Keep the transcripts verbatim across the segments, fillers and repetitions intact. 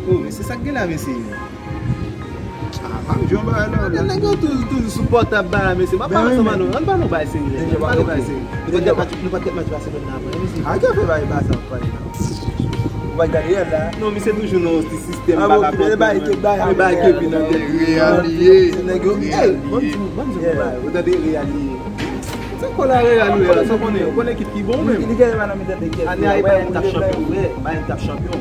Oh, men se sa k gen la, mesye. Ah, pa m jwenn bagay la. Nèg yo toujou, toujou sou pòtab ba la, mesye. M ap pale ansanm a nou. Ann ba nou bay serye. Ann ba nou bay serye. Nou pa t kat match, nou pa t kat match Barcelona nan avan, mesye. A ki afè bay Barça ap pale la? Ou pa gade Real la? Non, misye toujou nan yon ti sistèm. Ah, bon, baba kontan, bay Kevin nan tèt. Bay Kevin nan tèt. Real li ye. Nèg yo, hey, ban m di, ban m di yon bagay. Ou tande Real li ye. Se kòlare a nou ye la, sa w konnen, ou konnen ekip ki bon menm. Li genyen pa nan mitan de kèk. Ane a, e Bayern t ap chanpyon vre, Bayern t ap chanpyon.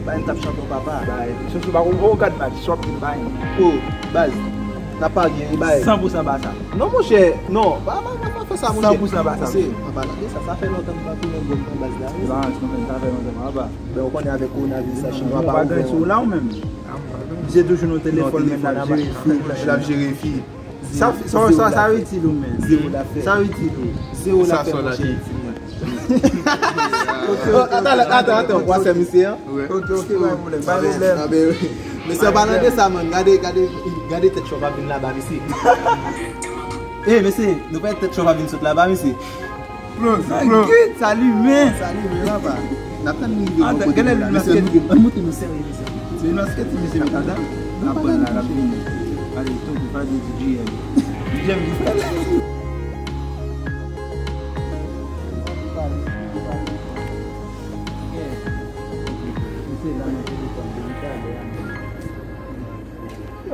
Bayern t ap chanpyon, papa. Bay, soso pa konn fò w gad match, sòt vin Bayern. Oh, baz, n ap parye, e bay. San pou san Barça. Non, monchè, non, pa, pa, pa, pa fè sa, monchè. San pou san Barça. Pase, an palan de sa, sa fè lontan m pa tounen gòm nan baz la, wi. Baz, non, men sa fè lontan, papa. Ben, ou konnen avèk kowonaviris la, chinwa pa ouvè. Ou pa gen sou la ou menm? Misye toujou nan telefòn, men l ap jere fi. L ap jere fi. Sa, sa, sa, sa itil ou menm? Zewo lafè. Sa itil ou? Zewo lafè, monchè. Atan, atan, atan, w ap fè misye an? Ok, ok, pa gen pwoblèm, pa gen pwoblèm. Mesye, an palan de sa, man, gade, gade, gade tèt chòv ap vin laba, mesye. Eh, mesye, nou pa wè tèt chòv ap vin sot laba, mesye. Plon, plon. Git, sa limen. Sa limen, papa. N ap tann li rive bò kote nou la, mesye, nou gen. Ann montre nou serye, mesye. Se yon basket, mesye, met adan. N ap pran la, l ap vini. Ale, tonton, pa di D J M. D J M ki fè l.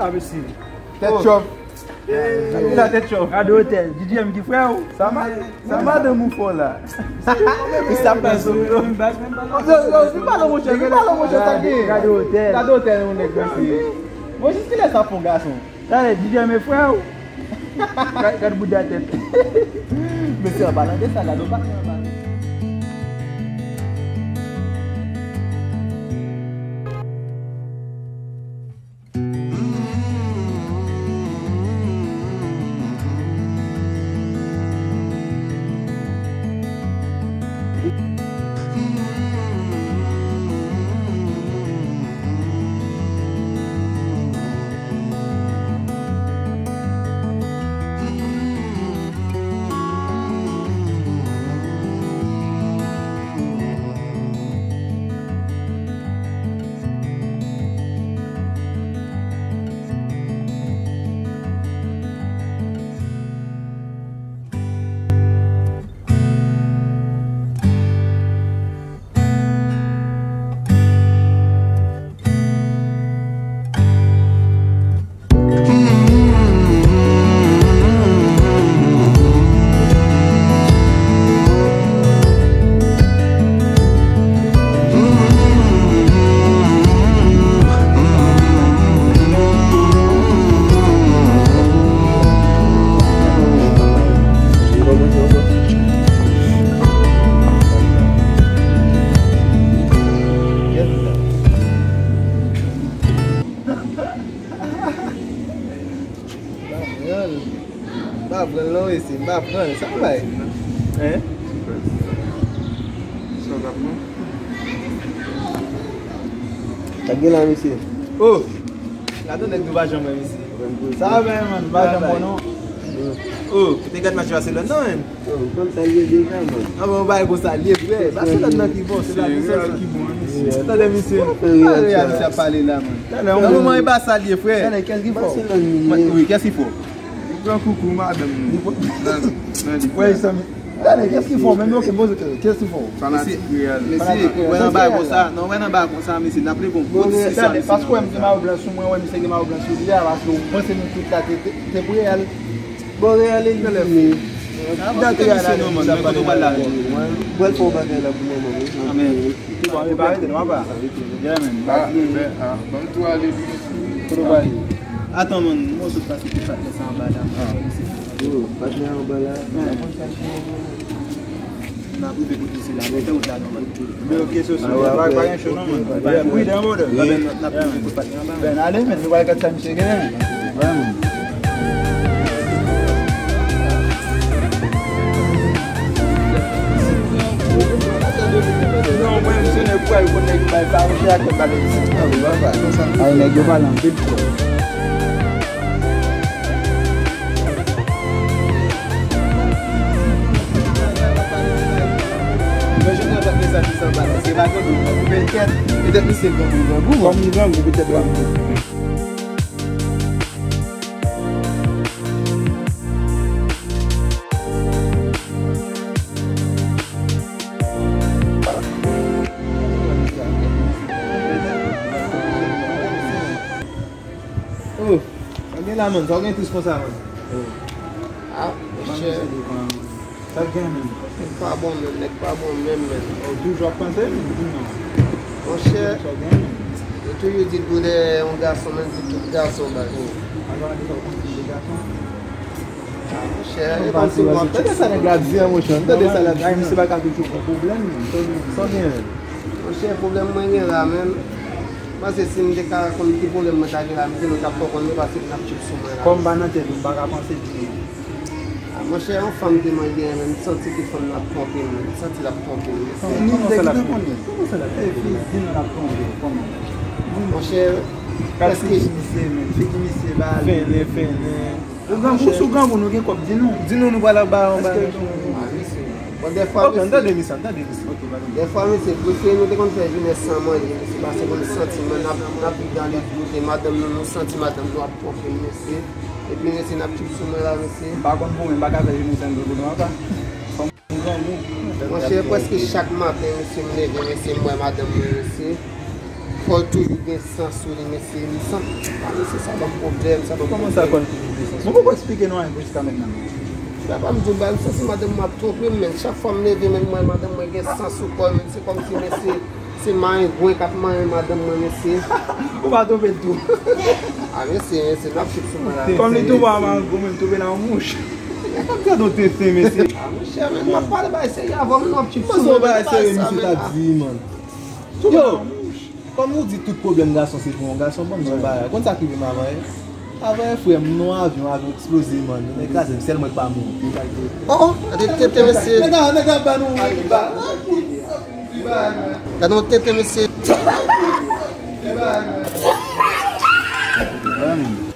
La, mesye. Tèt chòv. Gade la tèt chòv. Gade otèl. D J M ki frè w. Sa ma, sa madanm ou fè w la. Li sa pa sou yo. Yo, yo, vin pale monchè, vin pale monchè, sa gen. Gade otèl. Gade otèl yon nèg, mesye. Bon, jis kilè sa fè w gason? Talè, D J M e frè w. Gad, gad bouda tèt. Mesye, an palan de sa, gade w pa. M pa pran l. M pa pran l non, mesye. M pa pran l. Sa w bay? Hein? Sa w t ap pran? Sa gen la, mesye? Oh! Gade yon nèg nou pa janm wè, mesye. Sa w bay, man? M pa janm wè non. Oh, ou te gad match Barcelone non, menn? Oh, m konn sa l ye deja, man. Ah bon, bay konsa l ye, frè. Barcelone nan ki bon, se la ki bon, mesye. Tande, mesye. Real ap pale la, man. Nan moman e Barça l ye, frè. Tande, kès ki fò? Barcelone li ye. Wi, kès ki fò? Li pran koukou madanm li. Li pran... Wè, sa, tande, kès ki fò? Menm yo ke poze kès ki fò? Fanatik Real. Mesye, wè nan bagay konsa, non, wè nan bagay konsa, mesye, n ap leve yon gwo diskisyon, mesye. Paske wè m gen mayo blan sou mwen, wè misye gen mayo blan sou li a, paske w panse nou tout la te, te, te pou Real. Bon, Real elimine. Gade misye non, man, men kote w pral la? Pral fè yon bagay la pou mwen, man. Amen. Bon, men pa rete non, papa. Yeah, man. Ah, men, ah, ban m tou ale vini. Kote w prale? Atan, man, mwen sot pase ti patnè sa anba la. Ah. Yo, patnè anba la. N ap rive kote se la, men fè wout la nòmal. Men ok, so, so, pa, pa gen cho non, man. Wi, dan mode. Ben, n ap rive kote patnè anba. Ben, ale, men, nou pral gad sa misye genyen. Vrèman. Non, mwen, misye nèg kwè, yo konn nèg bay pa, misye ak pale di sa. Ay, nèg yo pale anpil twòp. Mwen, jounen an, sa fè sa ki sanba, paske pa gen moun nan koupe tèt, petèt misye grangou, grangou. Kòm li grangou, petèt grangou. Oh, sa gen la, man? Sa w gen tris konsa, man? Oh. Ah, monchè. Sa k gen menm? Nèg pa bon menm, nèg pa bon menm, menm. Oh, toujou ap panse, menm, di non. Monchè, sa w gen menm? Yo toujou di dwòl yon gason, menm di tout gason, baz. Oh, alò, di sa w panse de gason? Ah, monchè, e pa si w ap tande sa nèg la di an, monchè. Tande sa l ap di. Ay, misye pa ka toujou gon pwoblèm, sa w gen menm? Monchè, pwoblèm mwen gen la, menm. Paske si m te ka konn ki pwoblèm mwen ta gen la, m te nou t ap fè w konn, men paske n ap tchip sou mwen la. Kòm pa nan tèt ou, m pa ka panse di nou. Ah, monchè, yon fanm te mwen genyen, men m santi ke fanm nan ap twonpe m, men m santi l ap twonpe m. Kòman sa l ap twonpe? Kòman sa l ap twonpe? Kòman? Monchè, gad figi misye, men figi misye ba li. Fennen, fennen. Ou grangou, si w grangou, nou gen kòb, di nou. Di nou, nou pral ba yon bagay. Èske nou... Ah, mesye. Bon, dèfwa, ok, mesye, n tande misye, n tande misye. Ok, ba nou. Dèfwa, mesye, prefere nou te konn fè jounen san manje, mesye, paske nou santi, man, n ap, n ap viv nan lèd kote, madanm nou, nou santi madanm nou ap twonpe n, mesye. Epi, mesye, n ap tchip sou mwen la, mesye. M pa konn pou mwen, m pa ka fè jounen san dwe pou nou, apa. Fò m grangou. Monchè, prèske chak maten, mesye, m leve, mesye, m wè madanm mwen, mesye. Kò l toujou gen san sou li, mesye. Li san... Ah, mesye, sa ban m pwoblèm, sa ban m pwoblèm. Kòman sa, kò l toujou gen san sou li? Mwen poko eksplike nou anyen pou jiska mentnan, non. Papa, m di w, ba, m santi madanm mwen ap twonpe m, men chak fwa m leve, men m wè madanm mwen gen san sou kò l, men se kòmsi, mesye, se marengwen k ap manyen madanm mwen, mesye. Ou pa twonpe l tou. Ah, mesye, mesye, n ap tchip sou mwen la. Kòm li twonpe w a marengwen, men m twonpe l a yon mouch. Sa m gade yon tenten, mesye. Ah, monchè, men m ap pale bagay serye avè w, men w ap tchip sou mwen, men bagay serye, misye t ap di, man. Yo! Kòm ou di tout pwoblèm gason se pou yon gason, ban m di yon bagay. Konn sa k rive m avanyè? Avanyè, frè m, nan yon avyon, avyon eksploze, man. Nèg kraze m, sèl mwen k pa mouri. Oh, oh, gade tenten, mesye. Nèg la, nèg la ba nou, ba. Gade yon tenten, mesye. Vrèman.